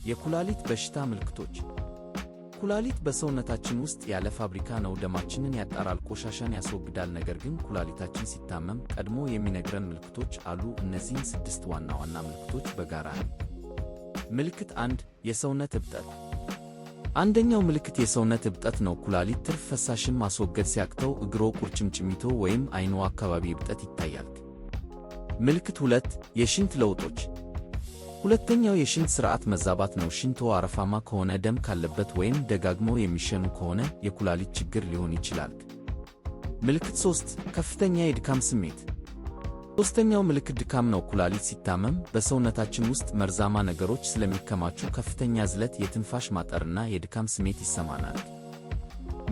የኩላሊት በሽታ ምልክቶች። ኩላሊት በሰውነታችን ውስጥ ያለ ፋብሪካ ነው። ደማችንን ያጣራል፣ ቆሻሻን ያስወግዳል። ነገር ግን ኩላሊታችን ሲታመም ቀድሞ የሚነግረን ምልክቶች አሉ። እነዚህን ስድስት ዋና ዋና ምልክቶች በጋራ ነው። ምልክት 1፣ የሰውነት እብጠት። አንደኛው ምልክት የሰውነት እብጠት ነው። ኩላሊት ትርፍ ፈሳሽን ማስወገድ ሲያቅተው እግሮ፣ ቁርጭምጭሚቶ ወይም አይኑ አካባቢ እብጠት ይታያል። ምልክት 2፣ የሽንት ለውጦች። ሁለተኛው የሽንት ሥርዓት መዛባት ነው። ሽንቶ አረፋማ ከሆነ፣ ደም ካለበት ወይም ደጋግመው የሚሸኑ ከሆነ የኩላሊት ችግር ሊሆን ይችላል። ምልክት 3፣ ከፍተኛ የድካም ስሜት። ሦስተኛው ምልክት ድካም ነው። ኩላሊት ሲታመም በሰውነታችን ውስጥ መርዛማ ነገሮች ስለሚከማቹ ከፍተኛ ዝለት፣ የትንፋሽ ማጠርና የድካም ስሜት ይሰማናል።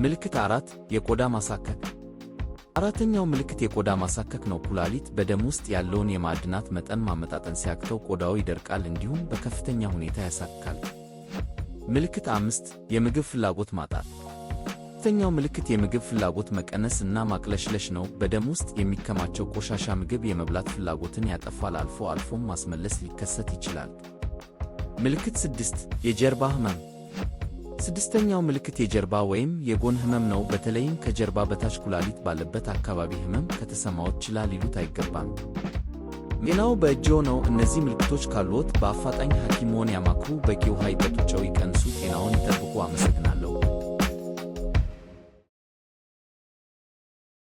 ምልክት 4፣ የቆዳ ማሳከክ። አራተኛው ምልክት የቆዳ ማሳከክ ነው። ኩላሊት በደም ውስጥ ያለውን የማዕድናት መጠን ማመጣጠን ሲያቅተው ቆዳው ይደርቃል፣ እንዲሁም በከፍተኛ ሁኔታ ያሳክካል። ምልክት 5፣ የምግብ ፍላጎት ማጣት። አምስተኛው ምልክት የምግብ ፍላጎት መቀነስ እና ማቅለሽለሽ ነው። በደም ውስጥ የሚከማቸው ቆሻሻ ምግብ የመብላት ፍላጎትን ያጠፋል። አልፎ አልፎም ማስመለስ ሊከሰት ይችላል። ምልክት 6፣ የጀርባ ህመም። ስድስተኛው ምልክት የጀርባ ወይም የጎን ህመም ነው። በተለይም ከጀርባ በታች ኩላሊት ባለበት አካባቢ ህመም ከተሰማዎት ችላ ሊሉት አይገባም። ጤናዎ በእጅዎ ነው። እነዚህ ምልክቶች ካሉዎት በአፋጣኝ ሐኪምዎን ያማክሩ። በቂ ውሃ ይጠጡ፣ ጨው ይቀንሱ፣ ጤናዎን ይጠብቁ። አመሰግናለሁ።